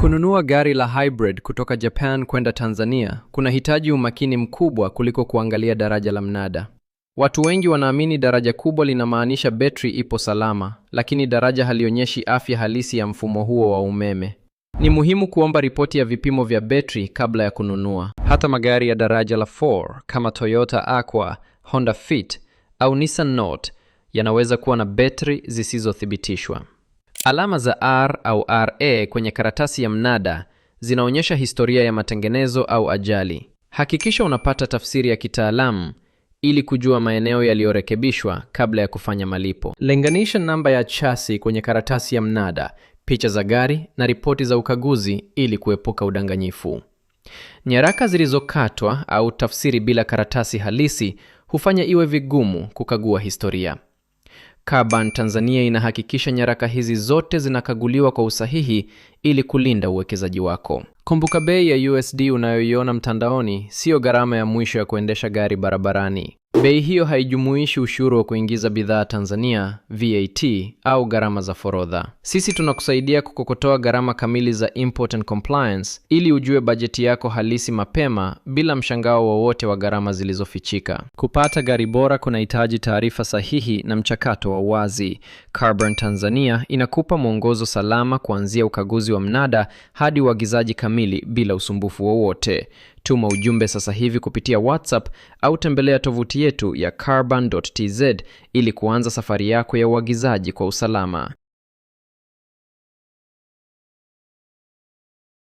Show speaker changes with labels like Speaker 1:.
Speaker 1: Kununua gari la hybrid kutoka Japan kwenda Tanzania kunahitaji umakini mkubwa kuliko kuangalia daraja la mnada. Watu wengi wanaamini daraja kubwa linamaanisha betri ipo salama, lakini daraja halionyeshi afya halisi ya mfumo huo wa umeme. Ni muhimu kuomba ripoti ya vipimo vya betri kabla ya kununua. Hata magari ya daraja la 4 kama Toyota Aqua, Honda Fit au Nissan Note yanaweza kuwa na betri zisizothibitishwa. Alama za R au RA kwenye karatasi ya mnada zinaonyesha historia ya matengenezo au ajali. Hakikisha unapata tafsiri ya kitaalamu ili kujua maeneo yaliyorekebishwa kabla ya kufanya malipo. Linganisha namba ya chasi kwenye karatasi ya mnada, picha za gari na ripoti za ukaguzi ili kuepuka udanganyifu. Nyaraka zilizokatwa au tafsiri bila karatasi halisi hufanya iwe vigumu kukagua historia. Carban Tanzania inahakikisha nyaraka hizi zote zinakaguliwa kwa usahihi ili kulinda uwekezaji wako. Kumbuka, bei ya USD unayoiona mtandaoni siyo gharama ya mwisho ya kuendesha gari barabarani. Bei hiyo haijumuishi ushuru wa kuingiza bidhaa Tanzania, VAT au gharama za forodha. Sisi tunakusaidia kukokotoa gharama kamili za import and compliance ili ujue bajeti yako halisi mapema bila mshangao wowote wa gharama zilizofichika. Kupata gari bora kunahitaji taarifa sahihi na mchakato wa wazi. Carburn Tanzania inakupa mwongozo salama kuanzia ukaguzi wa mnada hadi uagizaji kamili bila usumbufu wowote. Tuma ujumbe sasa hivi kupitia WhatsApp au tembelea tovuti yetu ya carban.tz ili kuanza safari yako ya uagizaji kwa usalama.